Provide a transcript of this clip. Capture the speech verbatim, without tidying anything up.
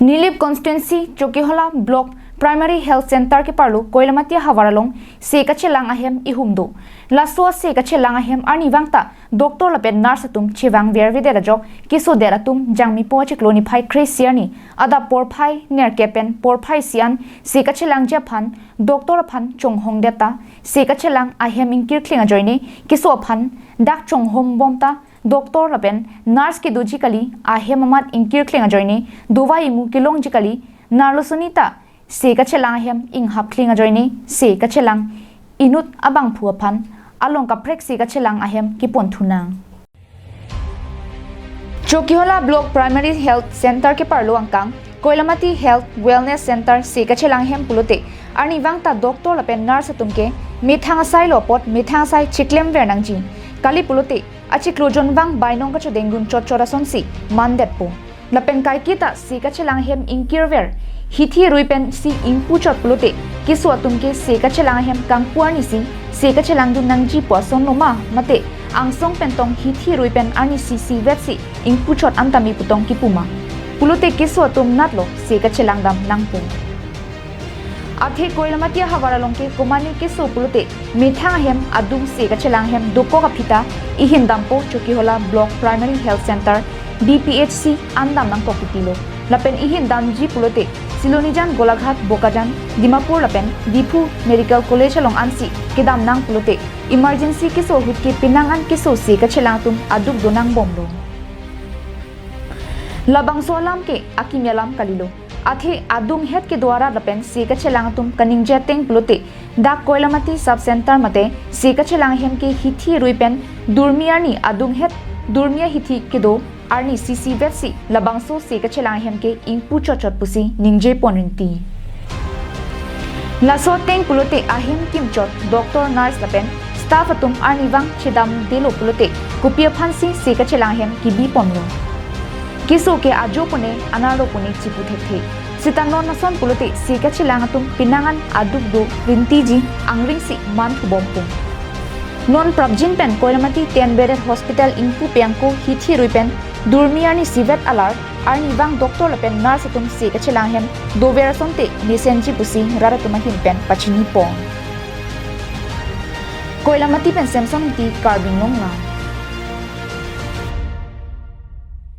Nilip constituency Chokihola Block Primary Health Center keparlo Koilamati ahavar along se kachelang ahem ihum do. Laso se kachelang ahem arnivang ta doctor lapen nurse atum chevang vervedet ajok kesodet atum Jangmipo achiklo niphai kre-isi arni adap porphai nerkep pen porphai isi an se kachelangji aphan doctor aphan chonghongdet ta se kachelang ahem ingkirkleng ajoine keso aphan dak chonghom bom ta doctor lapen nurse kedoji kali, ahem amat ingkirkleng ajoine dovai imu kelongji kali, narlo suni ta se kachelang ahem inghapkleng ajoine se kachelang inut abangphu aphan along kaprek se kachelang ahem keponthunang. Chokihola Block Primary Health Center keparlo angkang Koilamati Health Wellness Center se kachelang ahem pulote arnivang ta doctor lapen nurse atum ke methang asai lo apot methang asai chiklemver nangji. Kali pulote achiklo jonvang bainong kachodengun chotchot asonsi mandetpo. Lapen kaiketa se kachelang ahem ingkirver hithi rui pensi ingpuchot pulote keso atum ke se kachelang ahem kangpu arnisi se kachelangdun nangji pu ason lo ma, mate angsong pen tong hithi rui pen arnisi isivetsi ingpuchot an tame pu tong kipu ma pulote keso atum natlo se kachelangdam nangpo. Athe Koilamati ahavar along ke komane keso pulote methang ahem adung se kachelang ahem dokok aphi ta ihindampo Chokihola Block Primary Health Center, B P H C an dam nangkok kipilo. Lapen ihindamji pulote Silonijan, Golaghat, Bokajan, Dimapur lapen Diphu Medical College along ansi kedam nang pulote emergency keso ahut ke penang an keso se kachelang atum aduk do nangbomlo. Labangso alam ke akimi alam kalilo. Athe adunghet kedo arat lapen se kachelang atum kaningje ateng pulote dak Koilamati Sub Center mate se kachelang ahem ke hithi rui pen durmi arni adunghet durmi ahithi kedo arnisi isivetsi labangso se kachelang ahem ke ingpuchotchot pusi ningje pon rinti. Laso ateng pulote ahem kimchot doctor, nurse lapen staff atum arnivang chedamdelo pulote kopi aphansi se kachelang ahem kebi ponlo. Keso ke ajo pune anarlo pune chipu thekthe. Seta non ason pulote se kachelang atum penang an aduk do rintiji angringsi manthubompo. Non prapjin pen Koilamati ten bedded hospital ingpu pen ako hithi rui pen durmi arni isivet alar arnivang doctor lapen nurse atum se kachelang ahem dover asonte mesenji pusi rat atum ahin pen pachini pon. Koilamati pen Samson Ingti, Karbi Anglong Live.